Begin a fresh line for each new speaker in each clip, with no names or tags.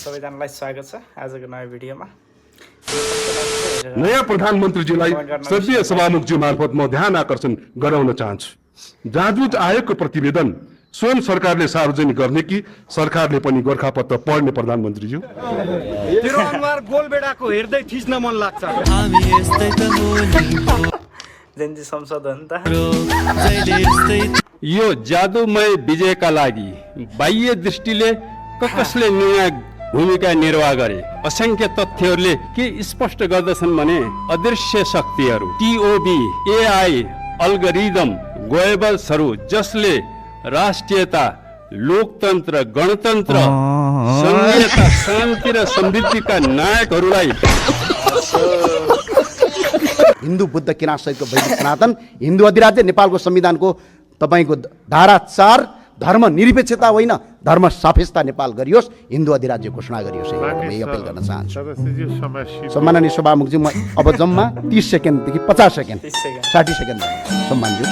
सबैजनालाई स्वागत छ आजको नयाँ भिडियोमा।
नयाँ प्रधानमन्त्रीजीलाई संसदीय सभामुखजी मार्फत म ध्यान आकर्षण गराउन चाहन्छु। जाँचबुझ आयोगको प्रतिवेदन स्वयं सरकारले सार्वजनिक गर्ने कि सरकारले पनि गोरखापत्र पढ्ने प्रधानमन्त्रीज्यू?
तेरो अनुहार गोलबेडाको हेर्दै थिच्न मन लाग्छ।
जेन्जी संसद हो नि त।
यो जादुमय विजयका लागि बाह्य दृष्टिले कसले निर्णायक भूमिका निर्वाह गरे? असंख्य तथ्यहरूले के स्पष्ट गर्दछन् भने अदृश्य शक्तिहरू, टिओबी, एआई, अल्गोरिदम, गोएबल्सहरू जसले राष्ट्रियता, लोकतन्त्र, गणतन्त्र, संघीयता, शान्ति र समृद्धिका नायकहरूलाई
हिन्दू बुद्ध किराँत सहितको वैदिक सनातन हिन्दू अधिराज्य नेपालको संविधानको तपाईको धारा 4 धर्म निरपेक्षता होइन धर्म सापेक्षता नेपाल गरियोस्, हिन्दू अधिराज्य घोषणा गरियोस्। म अपील गर्न चाहन्छु। सम्माननीय सभामुखजी, म अब जम्मा 30 सेकेन्डदेखि 50 सेकेन्ड 60 सेकेन्ड सम्मानज्यू।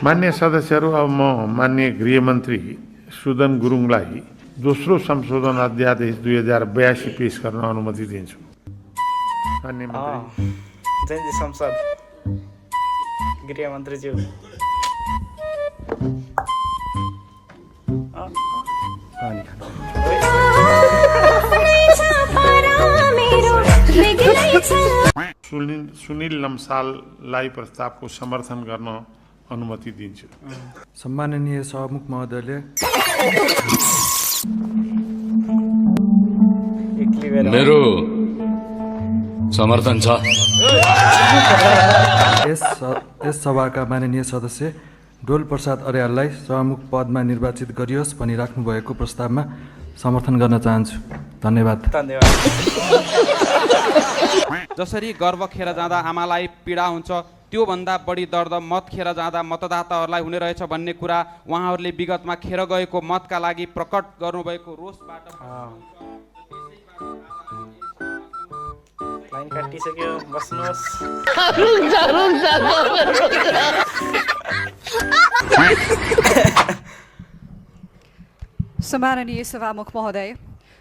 मान्य सदस्यहरू, अब म माननीय गृहमन्त्री सुदन गुरुङलाई दोस्रो संशोधन अध्यादेश 2082 पेश गर्न अनुमति दिन्छु। मान्य मन्त्री,
जेन्जी संसद गृहमन्त्रीज्यू।
सुनिल लम्साललाई प्रस्तावको समर्थन गर्न अनुमति दिन्छु।
सम्माननीय सभामुख महोदयले
मेरो समर्थन छ।
यस सभाका माननीय सदस्य डोल प्रसाद अर्याललाई सभामुख पदमा निर्वाचित गरियोस् भनी राख्नुभएको प्रस्तावमा समर्थन गर्न चाहन्छु। धन्यवाद।
जसरी गर्भ खेर जाँदा आमालाई पीडा हुन्छ, त्यो भन्दा बढी दर्द मत खेर जाँदा मतदाताहरूलाई हुने रहेछ भन्ने कुरा उहाँहरूले विगतमा खेर गएको मतका लागि प्रकट गर्नुभएको रोषबाट
लाइन काटिसक्यो, बस्नुहोस्।
सम्माननीय सभामुख महोदय,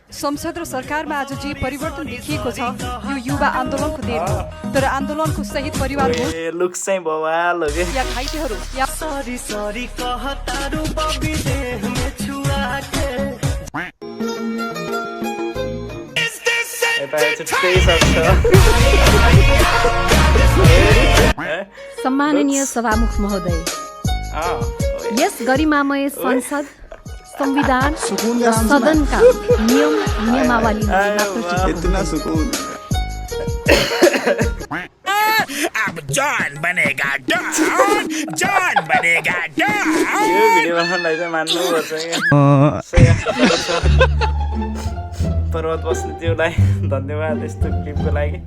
संसद र सरकारमा आज जे परिवर्तन देखिएको छ यो युवा आन्दोलनको देन हो। तर आन्दोलनको शहीद परिवार हो
लुक चाहिँ बवाल हो के
या घाइतेहरू या
सम्माननीय सभामुख महोदय, यस गरिमामय संसद संविधान र सदनका नियम नियमावली
अब जॉन बनेगा जॉन बनेगा
यो भिडियो बनाउनलाई चाहिँ मान्नुपर्छ के। पर्वत बस्नेज्यूलाई धन्यवाद यस्तो क्लिपको लागि।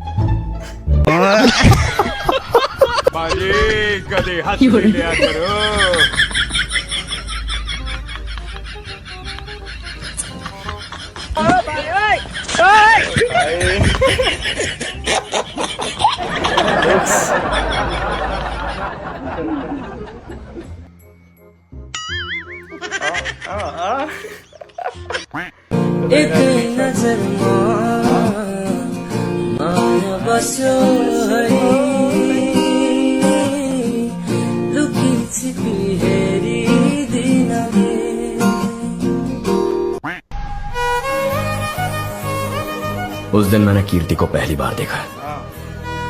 एक नजरमा माया बस्यो है, लुकी छिपी हेरिदिन।
उस दिन मैंने कीर्ति को पहली बार देखा।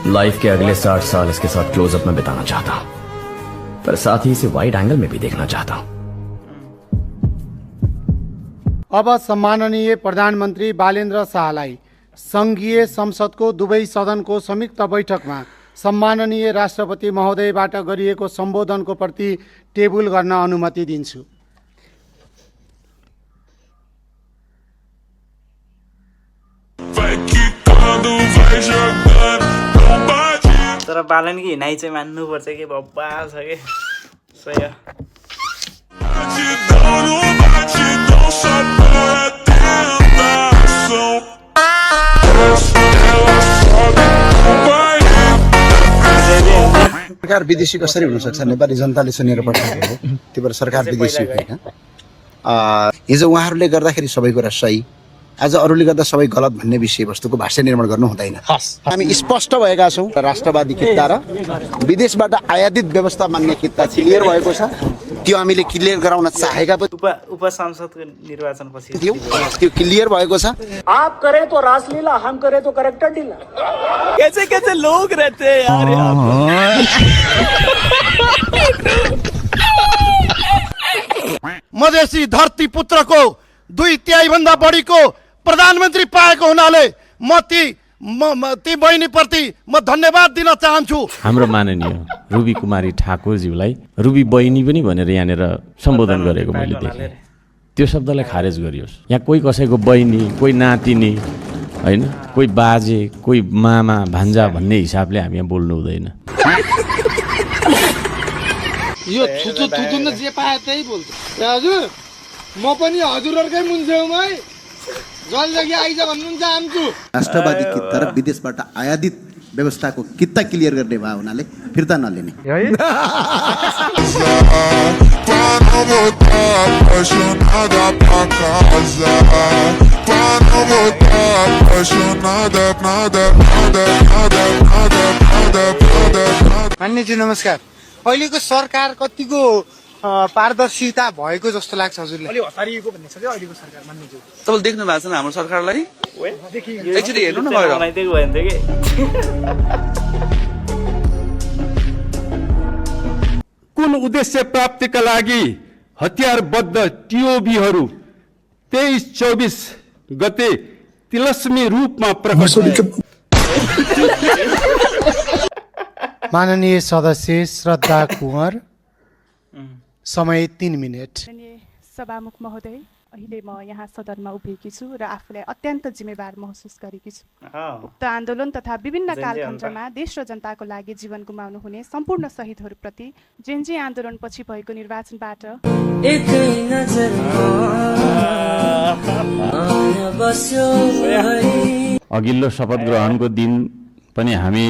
लाइफ के अगले 60 साल इसके साथ क्लोजअप में बिताना चाहता हूं, पर साथ ही इसे वाइड एंगल में भी देखना चाहता हूं।
अब सम्माननीय प्रधानमन्त्री बालेन्द्र शाहलाई संघीय संसदको दुवै सदनको संयुक्त बैठकमा सम्माननीय राष्ट्रपति महोदयबाट गरिएको सम्बोधनको प्रति टेबल गर्न अनुमति दिन्छु।
तर बालनकी हिँडाइ चाहिँ मान्नुपर्छ कि बब्बाल छ कि। सही हो।
सरकार विदेशी कसरी हुन सक्छ? नेपाली जनताले सुनेर पठाएको हो। त्यो भएर सरकार विदेशी होइन। हिजो उहाँहरूले गर्दाखेरि सबै कुरा सही, आज अरूले गर्दा सबै गलत भन्ने विषयवस्तुको भाष्य निर्माण गर्नु हुँदैन। हामी स्पष्ट भएका छौँ। राष्ट्रवादी किता र विदेशबाट आयातित व्यवस्था मान्ने किता क्लियर भएको छ, त्यो हामीले क्लियर गराउन चाहेका पनि
उपसंसदको निर्वाचनपछि
थियो, त्यो क्लियर भएको छ।
आप करे तो रासलीला, हम करे तो करेक्टर ढीला।
कैसे कैसे लोग रहते हैं यार
मधेसी धरती पुत्रको 2/3 भन्दा बढीको प्रधानमन्त्री पाएको हुनाले म ती बहिनीप्रति म धन्यवाद दिन चाहन्छु।
हाम्रो माननीय रुबी कुमारी ठाकुरज्यूलाई रुबी बहिनी पनि भनेर यहाँनिर सम्बोधन गरेको मैले देखेँ। त्यो शब्दलाई खारेज गरियोस्। यहाँ कोही कसैको बहिनी, कोही नातिनी होइन, कोही बाजे, कोही मामा भान्जा भन्ने हिसाबले हामी यहाँ बोल्नु हुँदैन।
यो थुथु न जे पाए त्यही बोल्छ हजुर। म पनि हजुरहरुकै मुन्छेउमै जल्दगी आइज भन्नुहुन्छ आम्छु।
राष्ट्रवादी किता र विदेशबाट आयातित व्यवस्थाको किता क्लियर गर्ने भए हुनाले फिर्ता नलिने।
मान्यजी नमस्कार। अहिलेको सरकार कतिको पारदर्शिता भएको जस्तो लाग्छ हजुरले? अलि हतारिएको भन्ने छ अहिलेको सरकार मान्यजी।
तपाईले देख्नु भएको छैन हाम्रो सरकारलाई? एकचोटि हेर्नु न गएर।
कुन उद्देश्य प्राप्तिका लागि हतियारबद्ध टिओबीहरू 23-24 गते तिलस्मी रूपमा प्रकट।
माननीय सदस्य श्रद्धा कुँवर, समय 3 मिनट।
सभामुख महोदय, अहिले म यहाँ सदनमा उभिएकी छु र आफूलाई अत्यन्त जिम्मेवार महसुस गरेकी छु। उक्त आन्दोलन तथा विभिन्न कालखण्डमा देश र जनताको लागि जीवन गुमाउनु हुने सम्पूर्ण शहीदहरूप्रति जेनजी आन्दोलनपछि भएको निर्वाचनबाट
अघिल्लो शपथ ग्रहणको दिन पनि हामी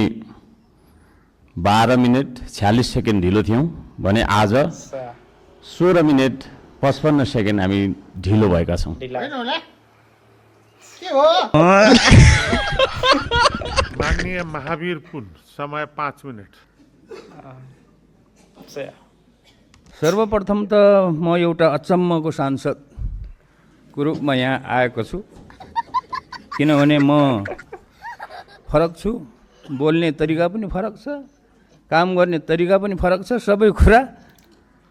12 मिनट 46 सेकेन्ड ढिलो थियौँ भने आज 16 मिनट 55 सेकेन्ड हामी ढिलो भएका छौँ।
माननीय महावीर पुन, समय 5 मिनट।
सर्वप्रथम त म एउटा अचम्मको सांसदको रूपमा यहाँ आएको छु, किनभने म फरक छु, बोल्ने तरिका पनि फरक छ, काम गर्ने तरिका पनि फरक छ, सबै कुरा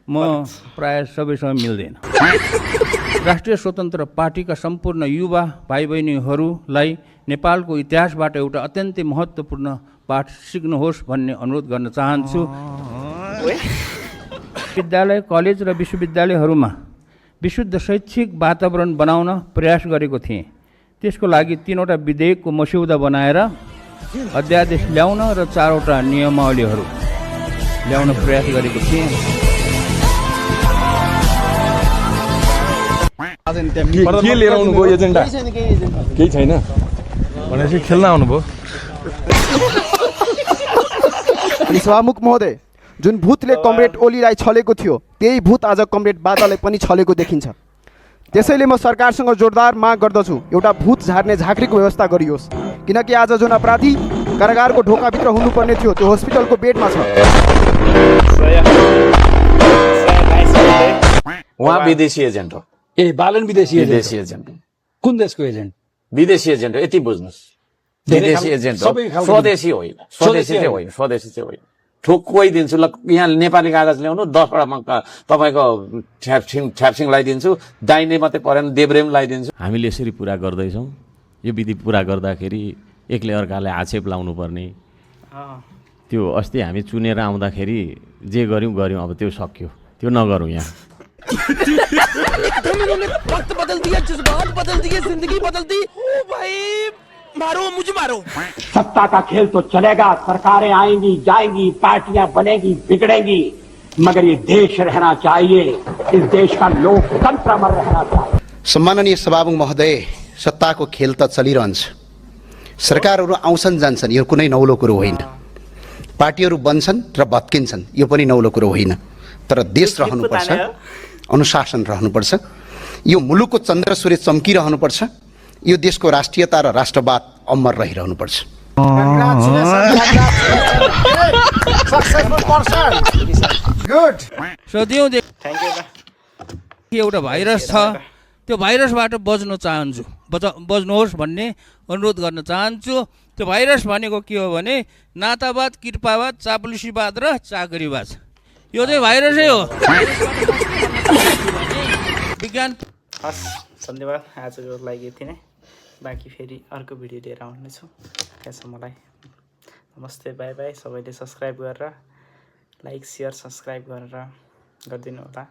म प्राय सबैसँग मिल्दैन। राष्ट्रिय स्वतन्त्र पार्टीका सम्पूर्ण युवा भाइ बहिनीहरूलाई नेपालको इतिहासबाट एउटा अत्यन्तै महत्त्वपूर्ण पाठ सिक्नुहोस् भन्ने अनुरोध गर्न चाहन्छु। विद्यालय, कलेज र विश्वविद्यालयहरूमा विशुद्ध शैक्षिक वातावरण बनाउन प्रयास गरेको थिएँ। त्यसको लागि 3वटा विधेयकको मस्यौदा बनाएर अध्यादेश ल्याउन र 4वटा नियमावलीहरू ल्याउन प्रयास गरेको थिएँ।
के लिएर आउनुभयो एजेन्डा? केही छैन भनेपछि खेल्न आउनुभयो।
सभामुख महोदय, जुन भूतले कमरेड ओलीलाई छलेको थियो त्यही भूत आज कमरेड बादललाई पनि छलेको देखिन्छ। त्यसैले म सरकारसँग जोरदार माग गर्दछु, एउटा भूत झार्ने झाँक्रीको व्यवस्था गरियोस्, किनकि आज जुन अपराधी कारागारको ढोकाभित्र हुनुपर्ने थियो त्यो हस्पिटलको बेडमा छ।
उहाँ विदेशी एजेन्ट हो।
ए बालन विदेशी
एजेन्ट।
कुन देशको एजेन्ट?
विदेशी एजेन्ट हो, यति बुझ्नुहोस्। विदेशी एजेन्ट हो, स्वदेशी होइन। स्वदेशी चाहिँ होइन। ठोक कोही दिन्छु, ल यहाँ नेपाली कागज ल्याउनु, 10वटा म तपाईँको ठ्याप्सिङ लगाइदिन्छु, दाहिने मात्रै परेन देब्रे पनि लगाइदिन्छु।
हामीले यसरी पुरा गर्दैछौँ। यो विधि पुरा गर्दाखेरि एकले अर्काले आक्षेप लाउनु पर्ने, त्यो अस्ति हामी चुनेर आउँदाखेरि जे गऱ्यौँ अब त्यो सक्यो, त्यो नगरौँ। यहाँ
वक्त बदल दिया, जज्बात बदल दिए, जिंदगी बदल दी। ओ भाई मारो, मुझे मारो।
सत्ता का खेल तो चलेगा, सरकारें आएंगी जाएंगी, पार्टियां बनेगी बिगड़ेंगी, मगर ये देश रहना चाहिए, इस देश का लोकतंत्र अमर रहना चाहिए।
सम्माननीय सभामुख महोदय, सत्ताको खेल त चलिरहन्छ, सरकारहरू आउँछन् जान्छन्, यो कुनै नौलो कुरो होइन। पार्टीहरू बन्छन् र भत्किन्छन्, यो पनि नौलो कुरो होइन। तर देश रहनुपर्छ, अनुशासन रहनुपर्छ। यो मुलुकको चन्द्र सूर्य चम्किरहनुपर्छ, यो देशको राष्ट्रियता र राष्ट्रवाद अमर रहिरहनुपर्छ।
एउटा भाइरस छ, त्यो भाइरसबाट बच्न चाहन्छु, बच्नुहोस् भन्ने अनुरोध गर्न चाहन्छु। त्यो भाइरस भनेको के हो भने नातावाद, कृपावाद, चापलुसीवाद र चाकरीवाद। यो चाहिँ भाइरसै हो। विज्ञान।
हस्, धन्यवाद। आजको लागि यति नै। बाँकी फेरि अर्को भिडियो लिएर आउनेछु। त्यहाँसम्मलाई नमस्ते, बाई बाई। सबैले सब्सक्राइब गरेर, लाइक, सेयर, सब्सक्राइब गरेर गरिदिनु होला।